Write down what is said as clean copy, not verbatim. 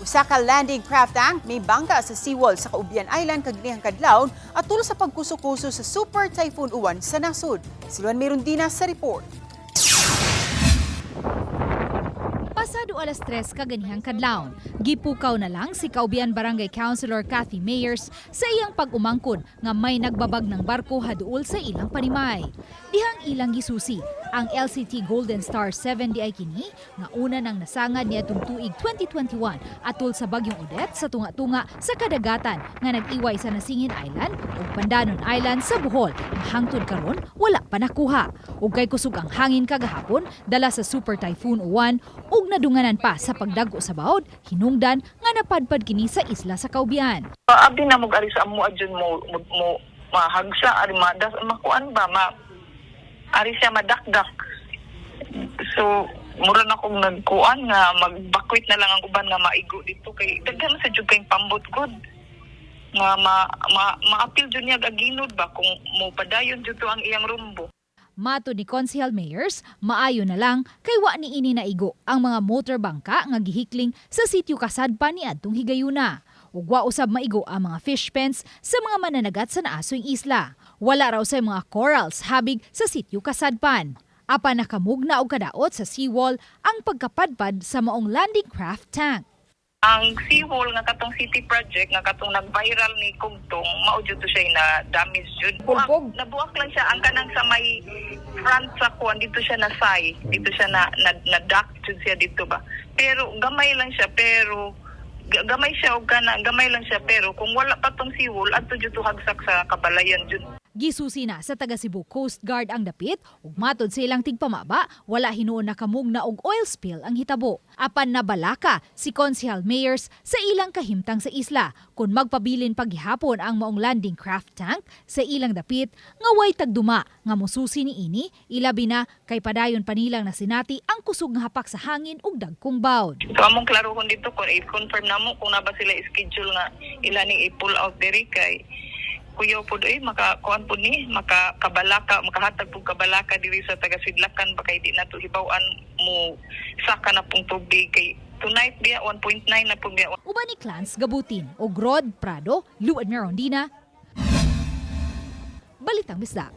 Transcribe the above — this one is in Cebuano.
Usa ka landing craft tank may bangga sa seawall sa Caubian Island kaganihang kadlawon atol sa pagkuso-kuso sa Super Typhoon Uwan sa nasod. Si Luan Mirundina sa report. Pasado alas 3 kaganihang kadlawon, gipukaw na lang si Caubian Barangay Councilor Kathy Mayers sa iyang pag-umangkon nga may nagbabag ng barko haduol sa ilang panimay. Dihang ilang gisusi, ang LCT Golden Star 7 diay kini nga una nang nasangad niadtong tuig 2021 atol sa Bagyong Odette sa tunga-tunga sa kadagatan nga nag-iway sa Nasingin Island ug Pandanon Island sa Bohol nga hangtod karon wala pa nakuha. Ug kay kusog ang hangin kagahapon dala sa Super Typhoon Uwan ug nadunganan pa sa pagdago sa baod, hinungdan nga napadpad kini sa isla sa Caubian. Abi na mo ari sa amo adyon mo mahagsa ari madas makuan ba ma ari siya madakdak. So mura na kong nagkuan nga magbakwit na lang ang uban nga maigo dito kay daghan sa jud kay pambot gud nga ma maapil jud niya aginod ba kung mo padayon jud to ang iyang rumbo. Matod ni Konsehal Mayers, maayo na lang kay wa ni ini naigo ang mga motor bangka nga gihikling sa sitio Kasadpan ni adtong higayuna. Ug wa usab maigo ang mga fish pens sa mga mananagat sa naasoy isla. Wala raw sa mga corals habig sa sitio Kasadpan. Apan nakamugna og kadaot sa seawall ang pagkapadpad sa maong landing craft tank. Ang seawall nga katong city project nga katong nag-viral ni Kugtong, mao jud to siya na damage jud. Pulpog. Nabuak lang siya ang kanang sa may front sa kuan dito siya na sai, dito siya na dock jud siya dito ba. Pero gamay lang siya, pero gamay siya og kana gamay lang siya, pero kung wala pa tong seawall, adto jud to hagsak sa kabalayan jud. Gisusi na sa taga Cebu Coast Guard ang dapit ug matod sa ilang tigpamaba, wala hinuon nakamugna og oil spill ang hitabo. Apan nabalaka si Konsehal Mayers sa ilang kahimtang sa isla kung magpabilin paghihapon ang maong landing craft tank sa ilang dapit nga way tagduma nga mosusi ni ini, ilabi na kay padayon pa nilang nasinati ang kusog nga hapak sa hangin ug dagkong bawd. So among klarohon dito kung i-confirm namo kung na ba sila schedule nga ila ni i-pull out diri kay kuyaw pod eh maka kuan pod ni maka kabalaka, makahatag pud kabalaka diri sa taga Sidlakan ba kay di na to hibaw-an mo saka na pong tubig kay tonight biya 1.9 na pong biya. Uban ni Clans Gabutin o Rod Prado, Luan Merondina. Balitang Bisdak.